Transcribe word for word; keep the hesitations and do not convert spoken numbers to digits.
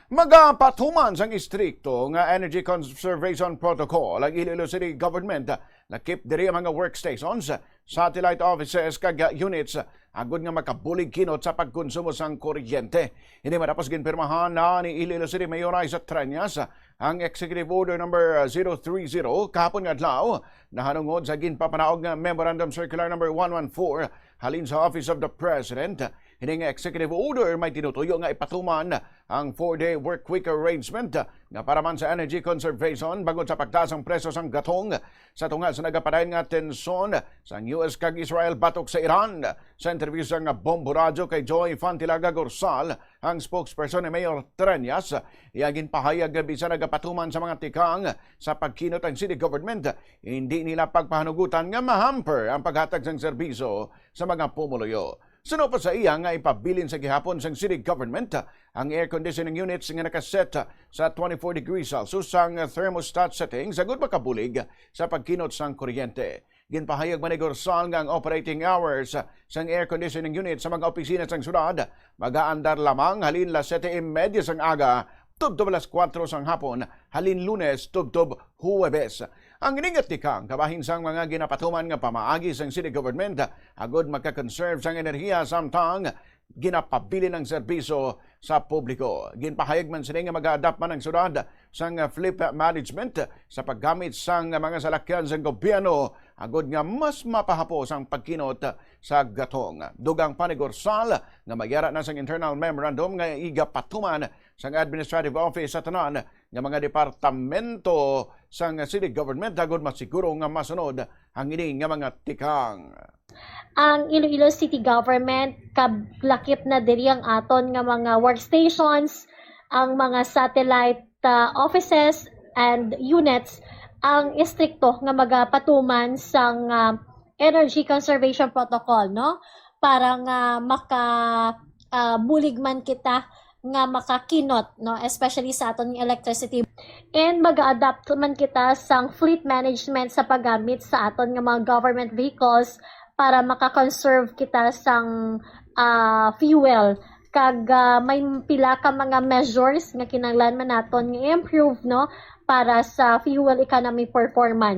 Magapatuman sang istrikto nga energy conservation protocol ang Iloilo City Government. Lakip diri ang mga workstations, satellite offices, kag units agud nga makabulig kinot sa pagkonsumo sang kuryente. Ini matapos ginpirmahan na ni Iloilo City Mayor Raisa Treñas ang Executive Order number zero three zero kahapon nga adlaw, nahanungod sa ginpapanaog nga Memorandum Circular number one one four halin sa Office of the President. Ini nga executive order may tinutuyo nga ipatuman ang four-day work week arrangement nga para man sa energy conservation bangod sa pagtaas ang presyo sang gatong sa tunga sa nagapadayon nga tensyon sang U S kag Israel batok sa Iran. Sa interview sang Bombo Radyo kay Joy Fantilaga Gorsal, ang spokesperson ni Mayor Treñas, iya ginpahayag nga bisan nagapatuman sa mga tikang sa pagkinot ang city government, hindi nila pagpahanugutan nga mahamper ang paghatag sang serbisyo sa mga pumuluyo. Suno pa sa iya nga ipabilin sa gihapon sang city government ang air conditioning units nga nakaset sa twenty-four degrees Celsius sang thermostat settings agud makabulig sa pagkinot sang kuryente. Ginpahayag man ni Gorsal nga ang operating hours sang air conditioning unit sa mga opisina sang syudad magaandar lamang halin las siyete y media sang aga tubtob alas kuwatro sang hapon halin Lunes tubtob Huwebes. Ang ini nga tikang kabahin sang mga ginapatuman nga pamaagi sang city government agud maka-conserve sang enerhiya samtang ginapabilin ang serbisyo sa publiko. Ginpahayag man sini nga mag-adapt man ang syudad sang fleet management sa paggamit sang mga salakyan sang gobyerno agud nga mas mapahapos ang pagkinot sa gatong. Dugang pa ni Gorsal nga may ara na sang internal memorandum nga igapatuman sang administrative office sa tanan nga mga departamento sang city government agud masiguro nga masunod ang ini nga mga tikang. Ang Iloilo City Government, kab-, lakip na diri ang aton nga mga workstations, ang mga satellite, ah, offices and units, ang istrikto nga magapatuman sang, ah, energy conservation protocol, no? Para nga maka, ah, bulig man kita nga makakinot, no, especially sa aton nga electricity. And mag-adapt man kita sang fleet management sa paggamit sa aton nga mga government vehicles para maka-conserve kita sang, ah, fuel. Kag, ah, may pila ka mga measures nga kinahanglan man naton nga i-improve, no, para sa fuel economy performance.